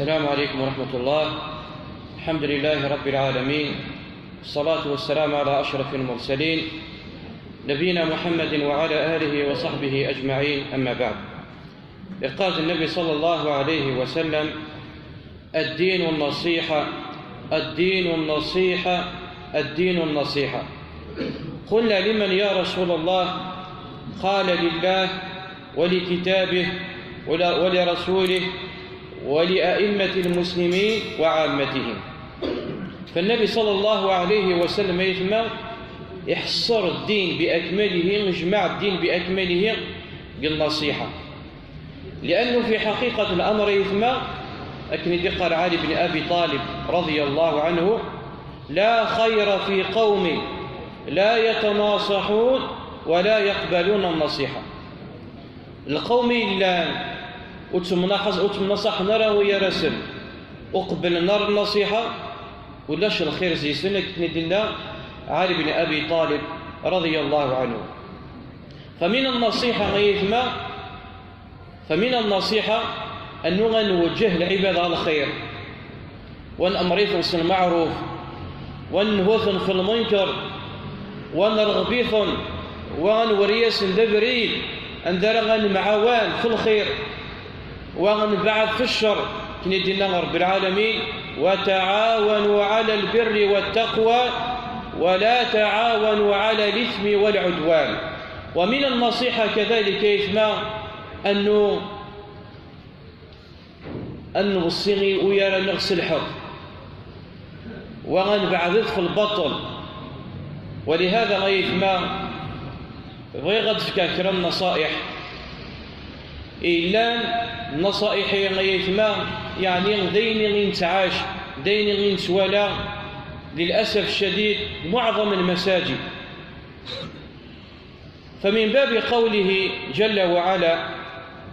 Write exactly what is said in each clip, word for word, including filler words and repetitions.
السلام عليكم ورحمة الله. الحمد لله رب العالمين، والصلاة والسلام على أشرف المرسلين، نبينا محمد وعلى آله وصحبه أجمعين، أما بعد. يقول النبي صلى الله عليه وسلم: الدين النصيحة، الدين النصيحة، الدين النصيحة. قلنا: لمن يا رسول الله؟ قال: لله ولكتابه ول-، ولرسوله ولأئمة المسلمين وعامتهم. فالنبي صلى الله عليه وسلم يثمى يحصر الدين بأكمله، يجمع الدين بأكمله بالنصيحة. لأنه في حقيقة الأمر يثمى، لكن يقال علي بن أبي طالب رضي الله عنه: لا خير في قوم لا يتناصحون ولا يقبلون النصيحة. القوم إلا وتمنحز وتمنصح نرى ويا رسم وقبل نار النصيحة، ولاش الخير زي سنة كتني دينا علي بن أبي طالب رضي الله عنه. فمن النصيحة غيثما، فمن النصيحة أنه نوجه العباد على الخير، ونأمريثن المعروف، ونهوثن في المنكر، ونرغبيثن، ونوريسن دبريد، أن درغن معوان في الخير، ونبعد في الشر. كني دينا رب العالمين: وتعاونوا على البر والتقوى ولا تعاونوا على الإثم والعدوان. ومن النصيحة كذلك يثمى أنه أن نوصي ويانا نغسل الحق، وغنبعدت في البطل. ولهذا غيثما بغيغ أدفكا كرا النصائح. إلا النصائح غيثما يعني دين غينتعاش، دين غينتوالا، للأسف الشديد، معظم المساجد. فمن باب قوله جل وعلا: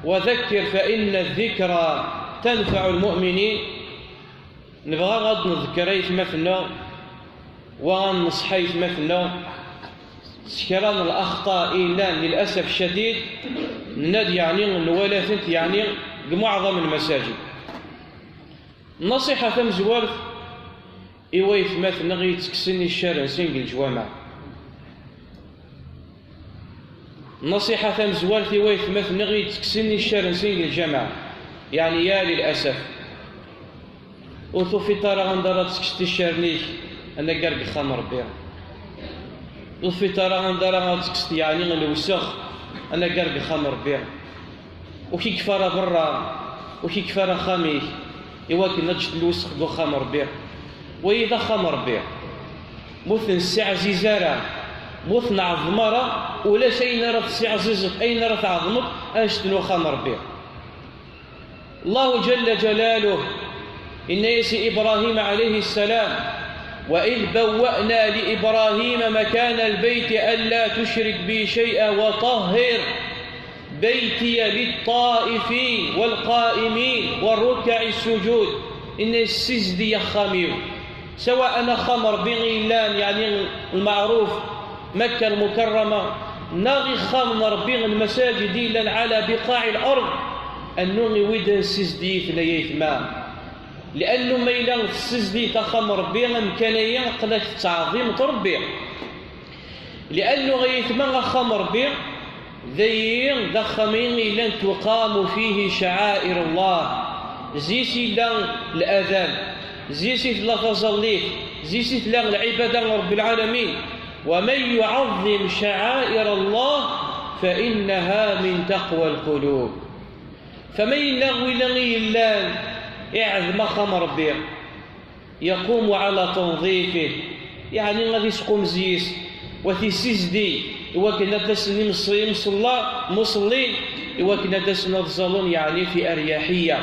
وذكر فإن الذكرى تنفع المؤمنين. نبغى غد نذكر أيتماتنا ونصح أيتماتنا سكران الأخطاء إلا للأسف الشديد ناد يعني نوالثنت يعني بمعظم المساجد. النصيحة تمزوارت إوا يتماتنا غيتكسن الشارع سنق الجوامع. النصيحة تمزوارت إوا يتماتنا غيتكسن الشارع سنق الجامع. يعني يا للأسف. وثوفي ترى غندرة تكشتي الشارنيك أنا قرق خام ربي. وثوفي ترى غندرة تكشتي يعني الوسخ أنا قرق خام ربي. وكي كفارة برا، وكي كفارة خاميك، إوا كنا تشد الوسخ دو خام ربي. وإذا خام ربي. موث نسعزيز أرا، موث نعظم أرا، ولا شيء نرى تسعزيزت، أين نرى تعظمت، أنشتنو خام ربي. الله جل جلاله إن يسي إبراهيم عليه السلام: وإذ بوأنا لإبراهيم مكان البيت ألا تشرك بي شيئا وطهر بيتي للطائفين والقائمين والركع السجود. إن السجد يخاميو سواء أنا خام ربي إيلان، يعني المعروف مكة المكرمة، ناغي خام ربي المساجد إيلان على بقاع الأرض، أنو يويد السجد يثنيث ما. لأنه ما إلا السجد يتخام ربي أمكانية قلت تعظيم ربي. لأنه غيثما غخام ربي ذي دخمين إلا تقام فيه شعائر الله. زيس إلا الأذان، زيس إلا تزليت، زيس إلا العبادة رب العالمين. ومن يعظم شعائر الله فإنها من تقوى القلوب. فما إلا ولا إلا يعظم خام ربي يقوم على تنظيفه، يعني غادي يسقم زيس وتيسيزدي، إوا كنا داسن المصلي مصلى مصلين، إوا كنا داسن الظلون يعني في أريحية.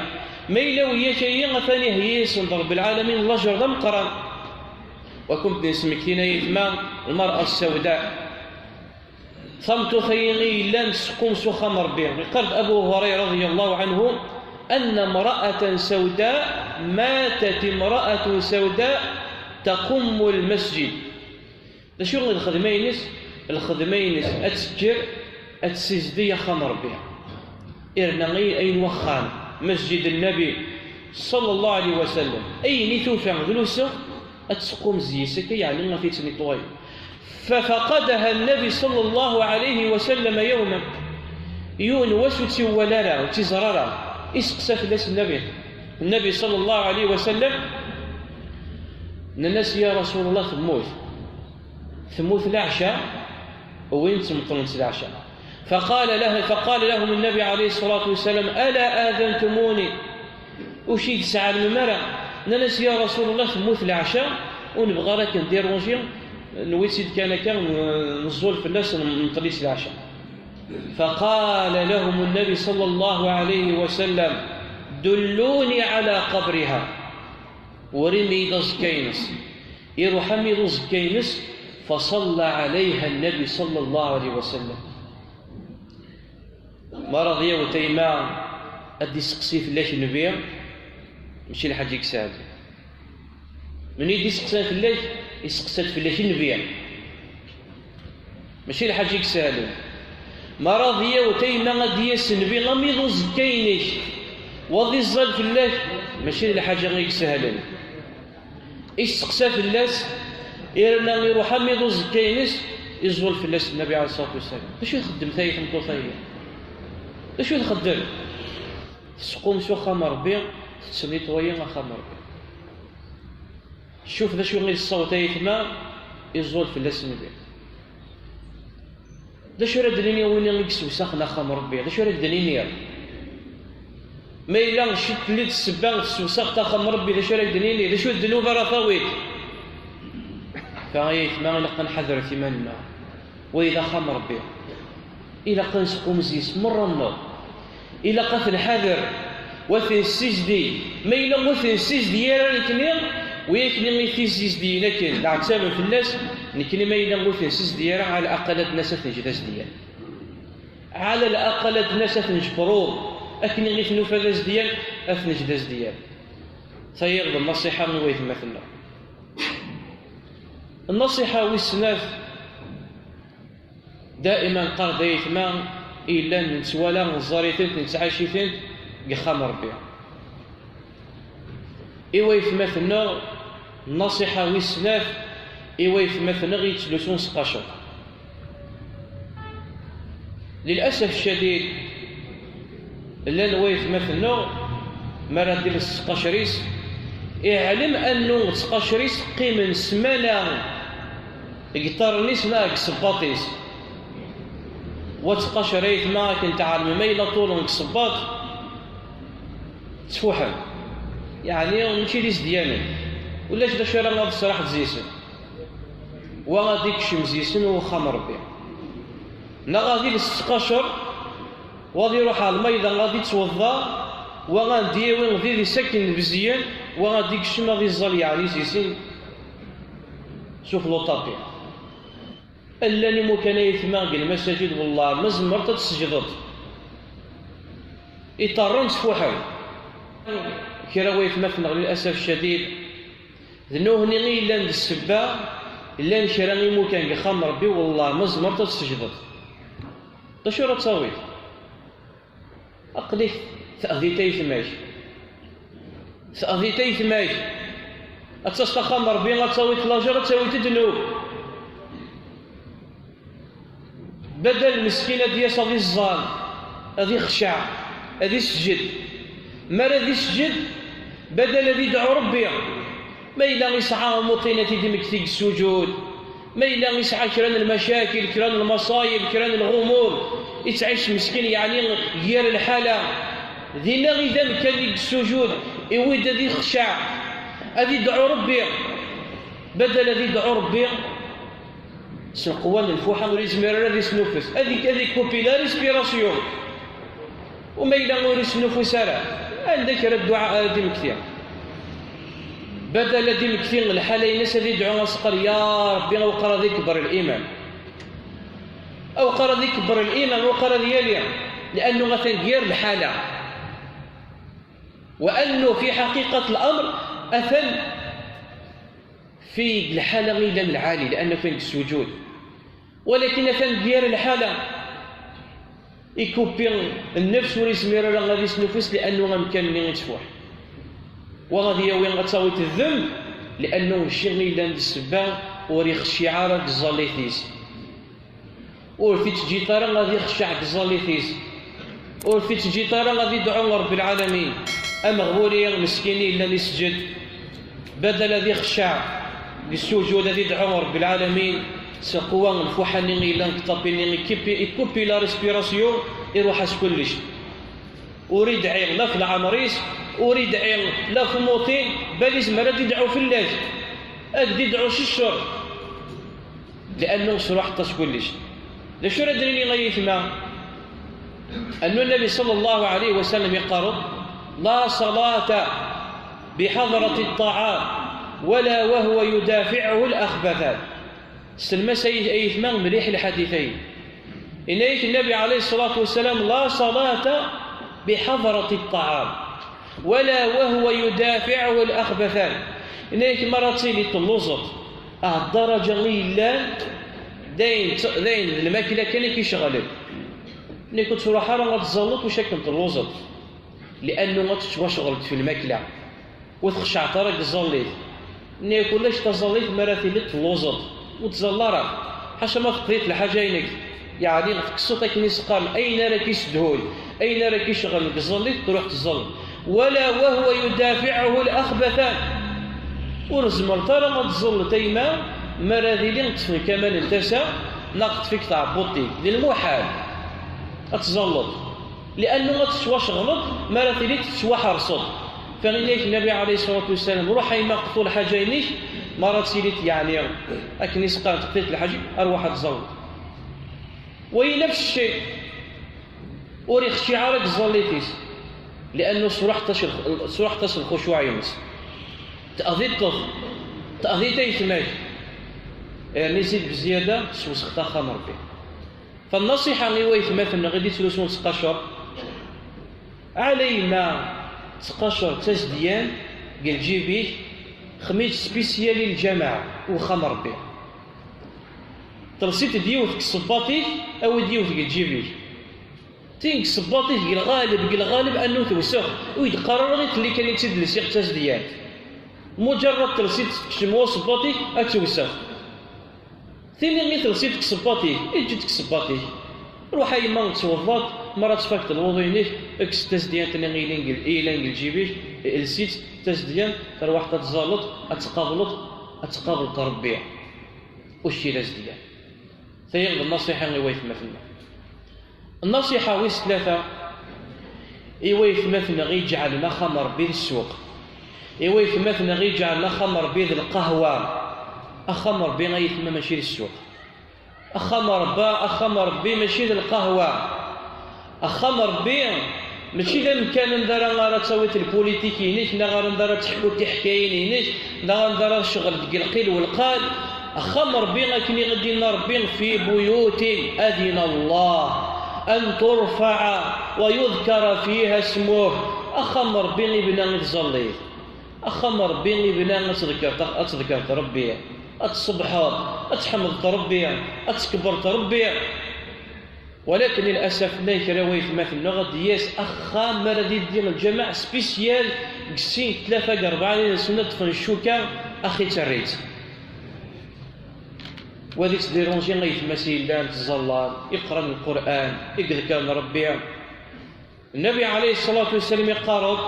ما إلا ويا شيء ثاني هي يسن رب العالمين الله جرد مقران. وكنت نسمكتين يثما المرأة السوداء. Tameṭṭut-agi i yellan tesqum s uxxam Ṛebbi. Yeqqar-d Abu Hurayra رضي الله عنه: أن امرأة سوداء، ماتت امرأة سوداء تقم المسجد. D acu i d lxedma-ines? Lxedma-ines ad teǧǧer, ad tessizdi axxam Ṛebbi. Irna ay-, ayen wexxam, مسجد النبي، Ṣalla Llahu ɛalayhi wa sallam. Ayen i tufa d luseɣ, ad tseqqum zzi-s akka, yeɛni ad t-id-tnitwayi. ففقدها النبي صلى الله عليه وسلم يوما. Yiwen wass ur tt-iwala ara, ur tt-iẓra ara. Iseqsa fell-as Nnabi, Nnabi صلى الله عليه وسلم, nnan-as: "Ya Rasul Allah, temmut. Temmut leɛca." Wwin-tt meṭṭlen-tt leɛca. فقال له، فقال لهم النبي عليه الصلاة والسلام: "ألا آذنتموني؟" Ur iyi-d-tesɛelmem ara. Nnan-as: "Ya Rasul Allah, temmut leɛca, ur nebɣi ara ad k-ndirunji, newwi-tt-id kan akka, n-, neẓẓul fell-as, n-, nṭel-itt leɛca." فقال لهم النبي صلى الله عليه وسلم: "دلوني على قبرها." Urim-iyi-d aẓekka-ines. Iruḥ armi d uẓekka-ines, فصلى عليها النبي صلى الله عليه وسلم. Ma ara d-yaweḍ tayma ad d-iseqsi fell-ak nnbi, mačči lḥaǧa i isehlen. Mani i d-iseqsan fell-ak, iseqsa-d fell-ak nnbi. Mačči lḥaǧa i isehlen. Ma ara d-yaweḍ tayma ad d-yas nnbi, armi d uẓekka-inek, wa ad iẓẓal fell-ak, mačči d lḥaǧa i isehlen. Isteqsa fell-as, irna iruḥ armi d uẓekka-ines, iẓẓul fell-as Nnabi ɛalayhi ṣṣalatu wassalam. D acu i txeddem tayi tmeṭṭut-agi? D acu i txeddem? Tesqum s uxxam n Ṛebbi, tettnitwayi axxam n Ṛebbi. Cuf d acu i tessaweḍ ayetma, iẓẓul fell-as Nnbi. D acu ara d-nini i win i yessewsaxen axxam n Ṛebbi? D acu ara d-nini? Ma yella ciṭ telli-d ssebba tessewsaxeḍ axxam n Ṛebbi, d acu ara d-nini? D acu d ddnub ara tawiḍ? Fa ay ayetma, ilaq ad nḥadret iman-nneɣ. Wa d axxam n Ṛebbi. Ilaq ad nesqum zzi-s merra-nneɣ. Ilaq ad t-nḥader, wa t-nessizdi. Ma yella ur t-nessizdi ara nekni, wi akken i t-issizdiyen akken, d aɛettaben fell-as, nekni ma yella ur t-nessizdi ara, ɛala aqal ad nas ad t-neǧǧ d azedyan. Ɛala aqal ad nas ad t-neǧǧ prub, akken i t-nufa d azedyan, ad t-neǧǧ d azedyan. Tayiḍ d nnasiḥa i waytmaten-nneɣ. Nnasiḥa wis snat, daiman qqar-d ayetma i yellan nettwala, neẓẓar-itent, nettɛac-itent deg ixxam n Ṛebbi. I waytmaten-nneɣ, nnasiḥa wis snat, i waytmaten-nneɣ i yettlusun s tqacer. Lilasaf ccadid, llan waytmaten-nneɣ, mi ara d-iles s tqacer-is, iɛlem annu d tqacer-is qqimen ssmana deg iṭarren-is neɣ deg isebbaḍ-is. Wa ttqacer ayetma akken tɛelmem, ma yella ṭulen deg isebbaḍ, ttfuḥen. Yeɛni, mačči d izedyanen. Ulac d acu ara ad tesraḥ zzi-sen. Wa ad ikcem zzi-sen wexxam n Ṛebbi. Neɣ ad iles s tqacer, wa ad iruḥ ɣer lmayda, ad ittweḍḍa, wa ad d-yawi d idis akken bezyen, wa ad ikcem ad iẓẓal yeɛni zzi-sen sufella uṭapi. Llan imukan ayetma deg lmasajid, wellah, ma tzemreḍ ad tseǧdeḍ. Iṭarren ttfuḥen. Kra waytmaten-nneɣ, lilasaf ccadid, d nutni i yellan d ssebba, llan kra imukan deg ixxam n Ṛebbi, wellah, ma tzemreḍ ad tseǧdeḍ. D acu ara tawiḍ? Aql-ik teɛḍiḍ ayetma-k. Teɛḍiḍ ayetma-k. Ad taseḍ axxam n Ṛebbi, ad tawiḍ lajer, ad tawiḍ ddnub. Badal meskin ad d-yas ad iẓẓal, ad ixceɛ, ad isejjed. Mi ara d-isejjed, badal ad idɛu Ṛebbi. Ma yella isɛa umuṭin ad t-id-immekti deg ssujud, ma yella isɛa kra n lmacakil, kra n lmaṣayeb, kra n lɣumum, ittɛic meskin, yeɛni, yir lḥala, dinna i d amkan i deg ssujud, iwid ad ixceɛ, ad idɛu Ṛebbi. Badal ad idɛu Ṛebbi, s lqewwa n lfuḥa ur yezmir ara ad isnufes, ad ik-, ad ikupi la respiration. Uma yella ur isnufus ara, anda kra dduɛa ara d-imekti? Badal ad d-imekti lḥala-ines, ad idɛu, ad s-qqar: "Ya Ṛebbi, awqer ad ikber liman. Awqer ad ikber liman, awqer ad yali." Liannu atan deg yir lḥala. Wa annu fi ḥaqiqat l-amr, atan fi lḥala i yellan lɛali, liannu atan deg ssujud. Walakin atan deg yir lḥala, ikupi nnefs, ur yezmir ara ad isnufus, liannu amkan-nni ittfuḥ. Wa ad yawi ad tawiḍ ddemb, li'annu mačči i yellan d ssebba ur ixecciɛ ara deg tẓallit-is. Ur t-ittǧiṭ ara ad ixecceɛ deg tẓallit-is. Ur t-ittǧiṭ ara ad idɛu Ṛebbi lɛalamin. Ameɣbun-i meskin i yellan isǧed, badal ad ixecceɛ deg ssujud ad idɛu Ṛebbi lɛalamin, s lqewwa n lfuḥa-nni i yellan deg ṭṭapi-nni, ikkupi, ikkupi la respiration, iruḥ-as kullec. Ur idɛi la f leɛmer-is, ur idɛi la f umuṭin, bal izmer ad idɛu fell-ak, ad d-idɛu s ccer, li'annu sruḥeḍ-as kullec. D acu ara d-nini ay aytma? Annu Nnabi ṣalla Llahu ɛalayhi wa sallam iqqar-d: لا صلاة بحضرة الطعام ولا وهو يدافعه الأخبثان. Sselmas ay aytma mliḥ lḥadit-ayi. Yenna-yak Nnabi ɛalayhi ṣṣalatu wassalam: لا صلاة بحضرة الطعام ولا وهو يدافعه الأخبثان. Yenna-yak mi ara tili telluẓeḍ, ah ddaraǧa i yellan d ayen, d ayen d lmakla kan i k-iceɣlen. Nekk ur ttruḥ ara ad tẓalleḍ, ulac akken telluẓeḍ, li'annu ad tettwacɣleḍ fi lmakla. Ur txeccɛeḍ ara deg tẓallit. Nni-ak ulac taẓallit mi ara tiliḍ telluẓeḍ, ur ttẓall ara. Ḥaca ma teqḍiḍ lḥaǧa-inek, yeɛni tekkseḍ akken i s-qqaren ayen ara k-issedhun, ayen ara k-icɣlen deg tẓallit, truḥ tẓalleḍ. ولا وهو يدافعه الأخبثان. Ur tzemreḍ ara ad tẓalleḍ a yemma mi ara d-ili ṭṭfen-k aman n tasa neɣ teṭṭef-ik tɛebbuḍt-ik. D lmuḥal ad tẓalleḍ. Li'annu ad tettwacɣleḍ mi ara tiliḍ tettwaḥerseḍ. Fa yenna-yak Nnabi ɛalayhi ṣṣalatu wassalam: Ruḥ a yemma qḍu lḥaǧa-inek, mi ara tiliḍ, yeɛni, akken i s-qqaren teqḍiḍ lḥaǧa, arwaḥ ad tẓalleḍ. Wa nefs cci, ur ixecciɛ ara deg tẓallit-is, li'annu sruḥeḍ-as lx-, sruḥeḍ-as lxucuɛ-ines. Teɛḍiḍ-t, teɛḍiḍ aytma-k, yerna izid bezyada, teswesxeḍ axxam Ṛebbi. Fa nnaṣiḥa i waytmaten-nneɣ i d-ittlusun s tqacer, ɛla yemma tqacer d tazedyant deg lǧib-ik, xmi-tt spisyal i lǧameɛ, i uxxam Ṛebbi. Telsiḍ-d yiwet deg ssebbaṭ-ik, awi-d yiwet deg lǧib-ik. Tin deg ssebbaṭ-ik deg lɣaleb, deg lɣaleb annu tewsex, ur yi-d-qqar ara i telli kan i tt-id-lsiɣ d tazedyant. Muǧerrad telsiḍ-tt tekcem ɣur ssebbaṭ-ik, ad tewsex. Tini i telsiḍ deg ssebbaṭ-ik, eǧǧ-itt deg ssebbaṭ-ik. Ruḥ a yemma ttweḍḍaḍ, mi ara tfakeḍ lwuḍu-inek, kkes tazedyant-nni i yellan deg, i yellan deg lǧib-ik, els-itt tazedyant, tarwaḥt ad tẓalleḍ, ad tqableḍ, ad tqableḍ Ṛebbi. Ur cci d azedyan. Tayi d nnaṣiḥa i waytmaten-nneɣ. Nnaṣiḥa wis tlata, i waytmaten-nneɣ i iǧeɛlen axxam Ṛebbi d ssuq, i waytmaten-nneɣ i iǧeɛlen axxam Ṛebbi d lqahwa. Axxam Ṛebbi ay aytma mačči d ssuq. Axxam Ṛebbi, axxam Ṛebbi mačči d lqahwa. Axxam Ṛebbi mačči d amkan anda ara, ara tawiḍ lpulitik-inek, neɣ anda ara teḥkuḍ tiḥkayin-inek, neɣ anda ara tecɣel deg lqil welqal. Axxam Ṛebbi, akken i ɣ-d-yenna Ṛebbi: في بيوت أذن الله أن ترفع ويذكر فيها اسمه. Axxam Ṛebbi ibna i tẓallit. Axxam Ṛebbi ibna ad tḍekkreḍ, ad tḍekkreḍ Ṛebbi, ad tṣebbḥeḍ, ad tḥemdeḍ Ṛebbi, ad tkebreḍ Ṛebbi. Walakin, lil'asaf, llan kra waytmaten-nneɣ ad d-yas axxam mi ara d-iddi lǧameɛ spisyal deg sin, tlata, deg rebɛa, ad ṭṭfen ccuka, axi terri-tt. Wa d-ittdiranji aytma-s yellan ttẓallan, iqran Lqur'an, i iḍekkren Ṛebbi. Nnabi ɛalayhi ṣṣalatu wassalam iqqar-d: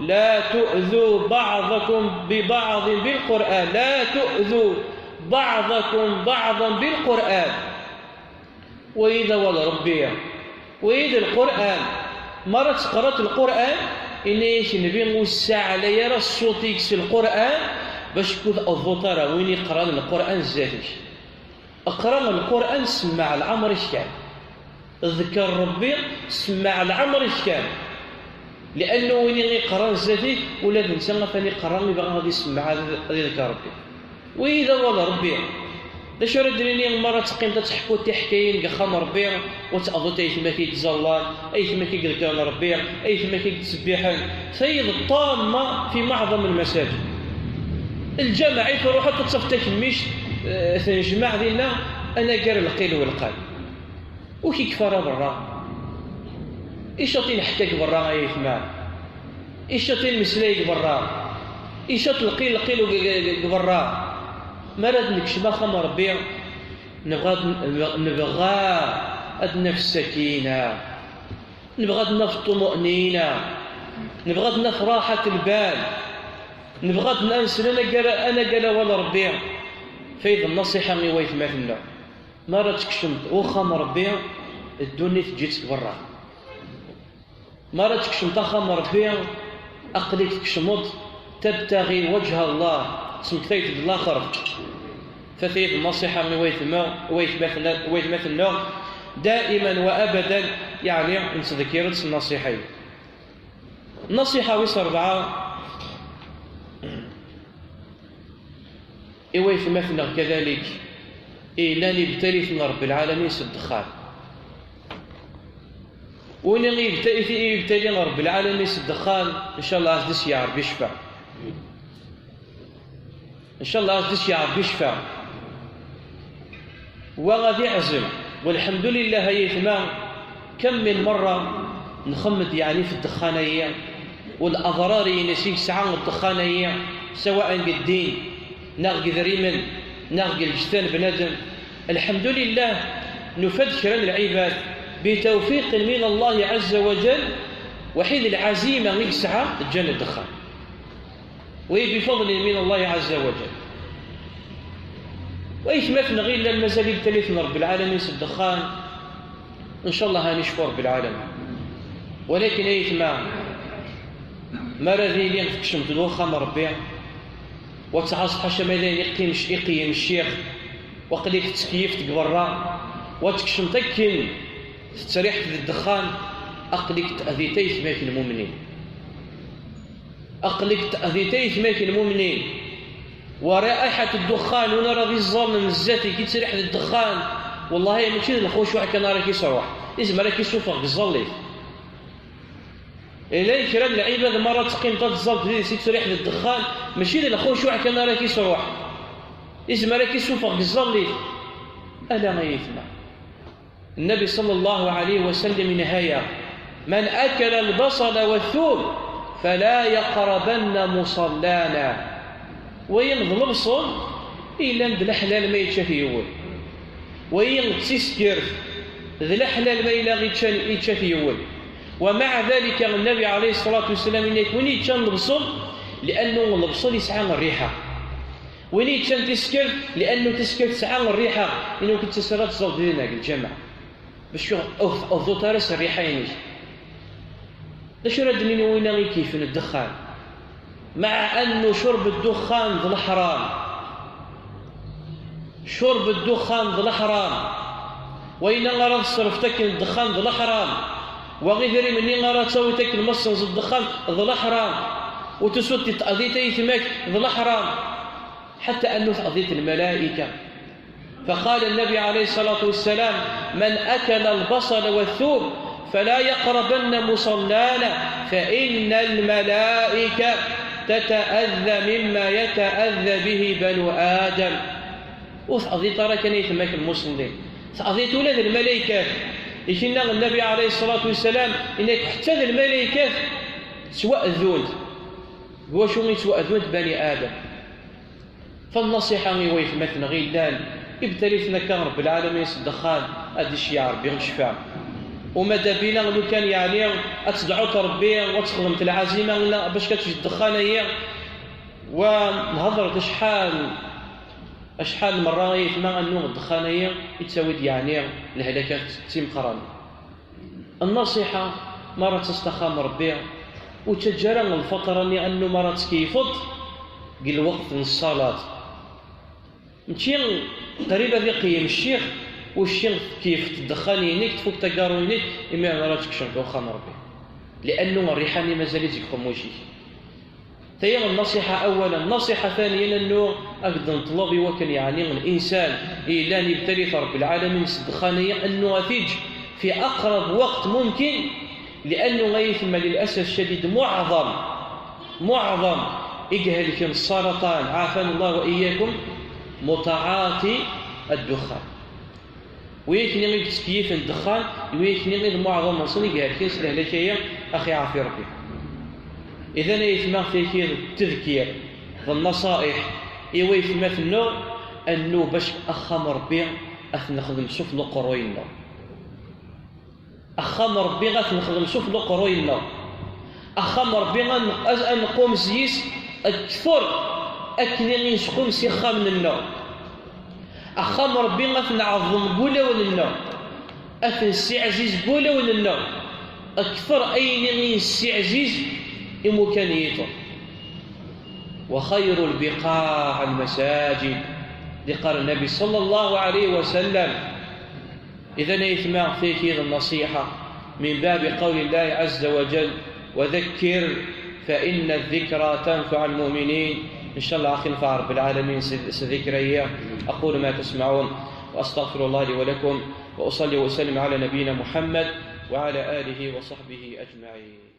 لا تؤذوا بعضكم ببعض بالقرآن، لا تؤذوا بعضكم بعضا بالقرآن. Wayi d awal Ṛebbi, wayi d Lqur'an. Mi ara teqraḍ Lqur'an, yenna-yak Nnbi, ur ssaɛlay ara ṣṣut-ik s Lqur'an, bac ur tɛeḍḍuḍ ara win iqran Lqur'an zdat-k. Qra Lqur'an, semmeɛ leɛmer-ik kan. Ḍker Ṛebbi, semmeɛ leɛmer-ik kan. Li'annu win i iqran zdat-k, ula d netta atan iqra, ibɣa ad isemmeɛ, ad, ad iḍker Ṛebbi. Wayi d awal Ṛebbi. D acu ara d-nini mi ara teqqimeḍ ad teḥkuḍ tiḥkayin deg axxam Ṛebbi, u ad tɛeḍḍuḍ aytma-k i ittẓallan, aytma-k i iḍekkren Ṛebbi, aytma-k i ittṣebbiḥen? Tayi d ṭṭamma fi meɛḍam lmasajid. Lǧameɛ i truḥeḍ ad tafeḍ takemmict, eh, tennejmaɛ dinna anagar lqil welqal. Ur k-ikfi ara berra. Icaṭ i neḥka deg berra ay aytma. Icaṭ i nemmeslay deg berra. Icat lqil, lqil deg berra. Mi ara d-nekcem axxam n Ṛebbi, nebɣa ad, nebɣa ad naf ssakina, nebɣa ad naf ṭṭumu'nina, nebɣa ad naf raḥat lbal, nebɣa ad nsel anagar, anagar awal Ṛebbi. Tayi d nnasiḥa i waytmaten-nneɣ. Mi ara tkecmeḍ uxxam n Ṛebbi, ddunit eǧǧ-itt deg berra. Mi ara tkecmeḍ axxam n Ṛebbi, aql-ik tkecmeḍ tabtaɣi wajha Allah, tesmektayeḍ-d laxert. Tayi d nnasiḥa i waytma-, waytmaten-, waytmaten-nneɣ, daiman wa abadan, yeɛni nettḍekkir-d s nnasiḥa-yi. Nnasiḥa wis ṛebɛa, i waytmaten-nneɣ kadalik, i yellan ibtal-iten Ṛebbi lɛalamin s ddexxan. Win i ibta-, i ibtali Ṛebbi lɛalamin s ddexxan, ncallah ad s-d-yesɛu Ṛebbi ccfa. Ncallah ad s-d-yesɛu Ṛebbi ccfa. Wa ad iɛzem. Walḥemdulillah ay aytma, kam min merra nxemmem-d yeɛni f ddexxan-ayi, u laḍrar-ines i yesɛa ddexxan-ayi, sawaء deg ddin, neɣ deg idrimen, neɣ deg lǧetta n bnadem. Alḥemdulillah, nufa-d kra n lɛibad, bitawfiqin min Allah ɛazza wa jall, waḥid lɛazima i yesɛa, ǧǧan ddexxan. Wa bifadlin min Allah ɛazza wa jall. Wa aytmaten-nneɣ i yellan mazal ibtal-iten Ṛebbi lɛalamin s ddexxan, ncallah ad icfu Ṛebbi lɛalamin. Walakin ay aytma, mi ara d-yili tkecmeḍ-d uxxam n Ṛebbi, wa tɛaṣ ḥaca ma d ayen iqqim-, iqeyyem ccix, waqil-ik tettkeyyifeḍ deg berra, wa tkecmeḍ akken tettriḥeḍ d ddexxan, aql-ik te'diḍ aytma-k lmumnin. Aql-ik te'diḍ aytma-k lmumnin. Wa ra'iḥat ddexxan, win ara d-iẓẓallen zdat-k, yettriḥ d ddexxan. Wellah mačči d lxucuɛ kan ara k-isruḥ. Izmer ad k-isuffeɣ deg ẓẓallit. Yella kra n lɛibad mi ara teqqimeḍ ad tẓalleḍ did-s yettriḥ d ddexxan, mačči d lxucuɛ kan ara k-isruḥ. Izmer ad k-isuffeɣ deg ẓẓallit. Ala ay aytma. Nnabi ṣalla Llahu ɛalayhi wa sallam yenha-yaɣ: من أكل البصل والثوم فلا يقربن مصلانا. Wayi d lebṣel, yellan d leḥlal ma yečča-t yiwen. Wayi d tiskert, d leḥlal ma yella yečča-, yečča-t yiwen. ومع ذلك, Nnabi ɛalayhi ṣṣalatu wa ssalam yenna-k: win yeččan lebṣel, li'annu lebṣel yesɛa rriḥa. Win yeččan tiskert, li'annu tiskert tesɛa rriḥa, inu-k tettasraḍ tẓalleḍ dinna deg lǧameɛ. Bac ur, ur tewwḍeḍ ara s rriḥa-inek. D acu ara d-nini wina i keyfen ddexxan? مع أنه شرب الدخان d leḥram. Curb ddexxan d leḥram. Wayen ara teṣrefeḍ akken ddexxan d leḥram. Wa idrimen-nni ara tawiḍ akken ma tessenzeḍ ddexxan d leḥram. Ur tusiḍ teɛḍiḍ aytma-k d leḥram. حتى أنه تأذيت الملائكة. فقال النبي عليه الصلاة والسلام: من أكل البصل والثوم فلا يقربن مصلانا فإن الملائكة تتأذى مما يتأذى به بنو آدم. Ur teɛḍiḍ ara kan aytma-k lmuṣellin, teɛḍiḍ ula d lmalaykat. Ikenna Nnabi ɛalayhi ṣṣalatu wassalam, yenna-k ḥetta d lmalaykat ttwaɛdunt. Deg wacu i ttwaɛdunt bani Adam? Fa nnasiḥa i waytmaten-nneɣ i yellan ibtal-iten akka Ṛebbi lɛalamin s ddexxan, ad d-iceyyeɛ Ṛebbi ccfa. Uma dabila lukan yeɛni ad tedɛuḍ Ṛebbi, ad texdmeḍ lɛazima bac ad teǧǧeḍ ddexxan-ayi. Wa nhedder-d acḥal, acḥal n merra ay aytma annu ddexxan-ayi yettawi-d yeɛni lehlakat d timeqqranin. Nnasiḥa, mi ara d-taseḍ axxam n Ṛebbi, ur ttaǧǧa ara lfatra-nni annu mi ara tkeyyfeḍ deg lweqt n ṣṣalat. Mačči qrib ad iqeyyem ccix, ucci tkeyyfeḍ ddexxan-inek, tfukkeḍ agaṛṛu-inek, imi ara tkecmeḍ axxam n Ṛebbi. Li'annu rriḥa-nni mazal-itt deg uqemmuc-ik. Tayi nnasiḥa awalen. Nnasiḥa ثانيا, annu ad d-neṭleb i wakken yeɛni linsan yellan ibtal-it Ṛebbi lɛalamin s ddexxan-ayi, annu ad t-iǧǧ fi aqrab waqt mumkin, li'annu ay aytma, lil'asaf ccadid, muɛḍam, muɛḍam i ihelken s ṣṣaraṭan, ɛafana Llah wa iyyakum, mutaɛaṭi ddexxan. Wi akkenni i yettkeyyfen ddexxan, d wi akkenni i d muɛḍam-nsen i ihelken s lehlak-ayi, a ɣ-iɛafi Ṛebbi. Idan ay aytma, tagi d tedkir. D nnaṣa'iḥ i waytmaten-nneɣ, ad nnuɣ bac axxam n Ṛebbi ad t-nexdem sufella uqerruy-nneɣ. Axxam n Ṛebbi ad t-nexdem sufella uqerruy-nneɣ. Axxam n Ṛebbi ad n-, ad, ad nqum zzi-s akter akken i nesqum s ixxamen-nneɣ. Axxam n Ṛebbi ad t-nɛeḍḍem deg wulawen-nneɣ, ad t-nessiɛziz deg wulawen-nneɣ, akter ayen i nessiɛziz imukan yiṭen. وخير البقاع المساجد، d-iqqar Nnabi صلى الله عليه وسلم. Idan, aytma, tagi d nnaṣiḥa من باب قول الله عز وجل: وذكر فإن الذكرى تنفع المؤمنين. إن شاء الله, أخي, نفع رب العالمين s, s ذكري. أقول ما تسمعون، وأستغفر الله لي ولكم، وأصلي وأسلم على نبينا محمد وعلى آله وصحبه أجمعين.